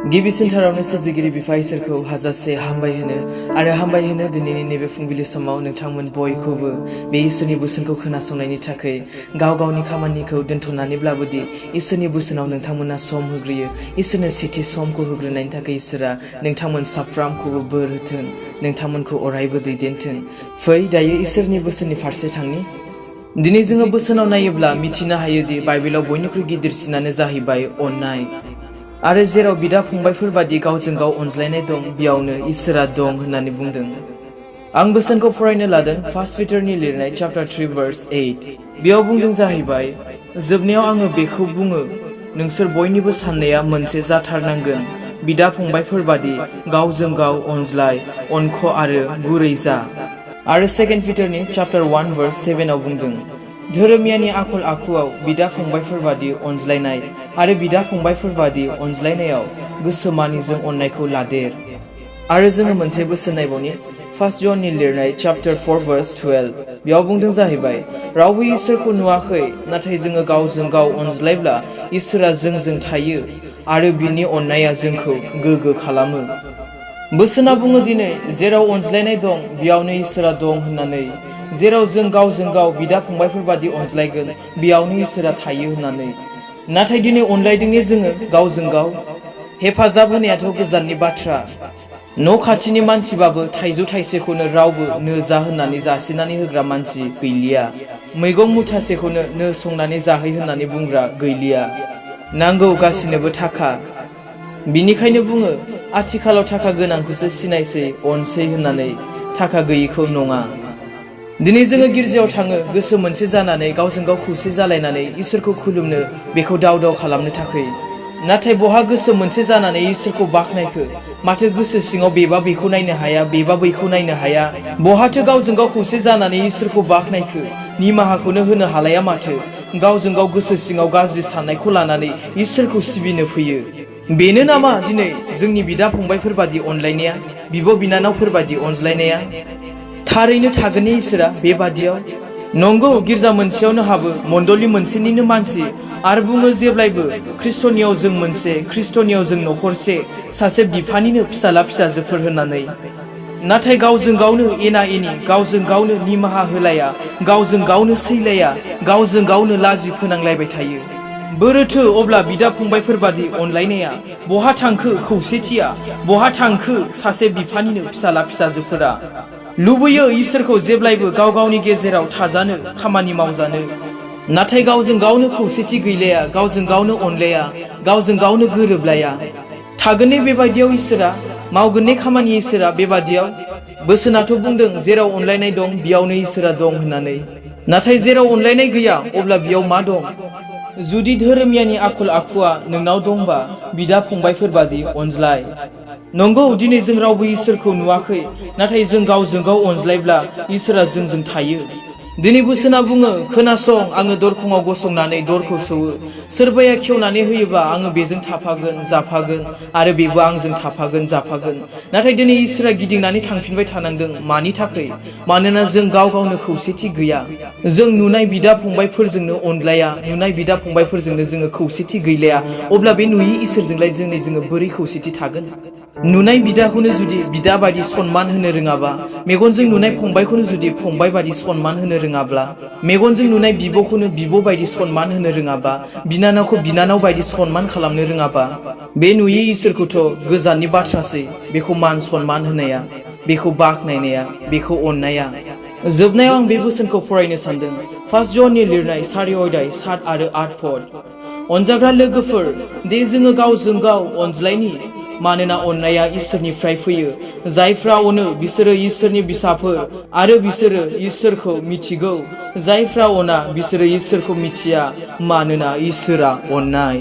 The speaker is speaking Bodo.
गिबिसिनथारावनो सोरजिगिरि बिफा इसोरखौ हाजासे हामबाय होनो दिनैनि नैबे फुंबिलि समाव नोंथांमोन बयखौबो बे इसोरनि बोसोनखौ खोनासंनायनि थाखाय गाव गावनि खामानिखौ दोनथ'नानैब्लाबोदि इसोरनि बोसोनाव नोंथांमोना सम होग्रोयो इसोरनो सेथि समखौ होग्रोनायनि थाखाय इसोरा नोंथांमोन साफ्रामखौबो बोर होथों नोंथांमोनखौ अरायबो दैदेनथों फै दायो इसोरनि बोसोननि फारसे थांनि दिनै जोङो बोसोनाव नायोब्ला मिथिनो हायोदि बाइबेलाव बयनिख्रुइ गिदिरसिनानो जाहैबाय अननाय आरो जेराव बिदा फंबायफोर बादि गावजों गाव अनज्लायनाय दं बेयावनो इसोरा दं होननानै बुंदों आं बोसोनखौ फरायनो लादों फार्स्ट पिटारनि लिरनाय चैप्टार 3 verse 8 बेयाव बुंदों जाहैबाय जोबनायाव आङो बेखौ बुङो नोंसोर बयनिबो साननाया मोनसे जाथारनांगोन बिदा फंबायफोर बादि गावजों गाव अनज्लाय अनख' आरो गुरै जा आरो सेकेन्ड पिटारनि चैप्टार 1 verse 7 आव बुंदों धोरोमियानि आखल आखुआव बिदा फंबायफोर बादि अनज्लायनाय आरो बिदा फंबायफोर बादि अनज्लायनायाव गोसोमानिजों अननायखौ लादेर आरो जोङो मोनसे बोसोन नायबावनि फार्स्ट जननि लिरनाय चैप्टार 4 verse 12 बेयाव बुंदों जाहैबाय रावबो इसोरखौ नुवाखै नाथाय जोङो गावजों गाव अनज्लायब्ला इसोरा जोंजों थायो आरो बिनि अननाया जोंखौ गोगो खालामो बोसोना बुङो दिनै जेराव अनज्लायनाय दं बेयावनो इसोरा दं होननानै जेराव जों गावजों गाव बिदा फंबायफोर बादि अनज्लायगोन बेयावनो इसोरा थायो होननानै नाथाय दिनै अनलायदोंनि जोङो गावजों गाव हेफाजाब होनायाथ' गोजाननि बाथ्रा न' खाथिनि मानसिबाबो थाइजौ थाइसेखौनो रावबो नो जा होननानै जासिनानै होग्रा मानसि गैलिया मैगं मुथासेखौनो नो संनानै जाहै होननानै बुंग्रा गैलिया नांगौ गासिनोबो थाखा बिनिखायनो बुङो आथिखालाव थाखा गोनांखौसो सिनायसै अनसै होननानै थाखा गैयिखौ नङा दिनै जोङो गिर्जायाव थाङो गोसो मोनसे जानानै गावजों गाव खौसे जालायनानै इसोरखौ खुलुमनो बेखौ दाव दाव खालामनो थाखाय नाथाय बहा गोसो मोनसे जानानै इसोरखौ बाख्नायखो माथो गोसो सिङाव बेबा बेखौ नायनो हाया बेबा बैखौ नायनो हाया बहाथो गावजों गाव खौसे जानानै इसोरखौ बाख्नायखो निमाहाखौनो होनो हालाया माथो गावजों गाव गोसो सिङाव गाज्रि साननायखौ लानानै इसोरखौ सिबिनो फैयो बेनो नामा दिनै जोंनि बिदा फंबायफोर बादि अनलायनाया बिब' बिनानावफोर बादि अनज्लायनाया थारैनो थागोननि इसोरा बेबादियाव नंगौ गिर्जा मोनसेयावनो हाबो मण्डली मोनसेनिनो मानसि आरो बुङो जेब्लायबो ख्रिस्टनियाव जों मोनसे ख्रिस्टनियाव जों नखरसे सासे बिफानिनो फिसाला फिसाजोफोर होननानै नाथाय गावजों गावनो एना एनि गावजों गावनो निमाहा होलाया गावजों गावनो सैलाया गावजों गावनो लाजि फोनांलायबाय थायो बोरोथो अब्ला बिदा फंबायफोर बादि अनलायनाया बहा थांखो खौसेथिया बहा थांखो सासे बिफानिनो फिसाला फिसाजोफोरा लुबैयो इसोरखौ जेब्लायबो गाव गावनि गेजेराव थाजानो खामानि मावजानो नाथाय गावजों गावनो खौसेथि गैलाया गावजों गावनो अनलाया गावजों गावनो गोरोबलाया थागोनने बेबायदियाव इसोरा मावगोनने खामानि इसोरा बेबादियाव बोसोनाथ' बुंदों जेराव अनलायनाय दं बेयावनो इसोरा दं होननानै नाथाय जेराव अनलायनाय गैया अब्ला बेयाव मा दं जुदि धोरोमियानि आखल आखुआ नोंनाव दंबा बिदा फंबायफोर बादि अनज्लाय नंगौ दिनै जों रावबो इसोरखौ नुवाखै नाथाय जों गावजों गाव अनज्लायब्ला इसोरा जोंजों थायो दिनै बोसोना बुङो खोनासं आङो दरखंआव गसंनानै दरखौ सौवो सोरबाया खेवनानै होयोबा आङो बेजों थाफागोन जाफागोन आरो बेबो आंजों थाफागोन जाफागोन नाथाय दिनै इसोरा गिदिंनानै थांफिनबाय थानांदों मानि थाखाय मानोना जों गाव गावनो खौसेथि गैया जों नुनाय बिदा फंबायफोरजोंनो अनलाया नुनाय बिदा फंबायफोरजोंनो जोङो खौसेथि गैलाया अब्ला बे नुयि इसोरजोंलाय जोङो बोरै खौसेथि थागोन नुनाय बिदाखौनो जुदि बिदा बादि सनमान होनो रोङाबा मेगनजों नुनाय फंबायखौनो जुदि फंबाय बादि सनमान होनो रोङाब्ला मेगनजों नुनाय बिब'खौनो बिब' बायदि सनमान होनो रोङाबा बिनानावखौ बिनानाव बायदि सनमान खालामनो रोङाबा बे नुयि इसोरखौथ' गोजाननि बाथ्रासै बेखौ मान सनमान होनाया बेखौ बाख्नायनाया बेखौ अननाया जोबनायाव आं बे बोसोनखौ फरायनो सानदों फार्स्ट जननि लिरनाय 4 अध्याय 7 आरो 8 पद अनजाग्रा लोगोफोर दे जोङो गावजों गाव अनज्लायनि मानोना अननाया इसोरनिफ्राय फैयो जायफ्रा अनो बिसोरो इसोरनि बिसाफोर आरो बिसोरो इसोरखौ मिथिगौ जायफ्रा अना बिसोरो इसोरखौ मिथिया मानोना इसोरा अननाय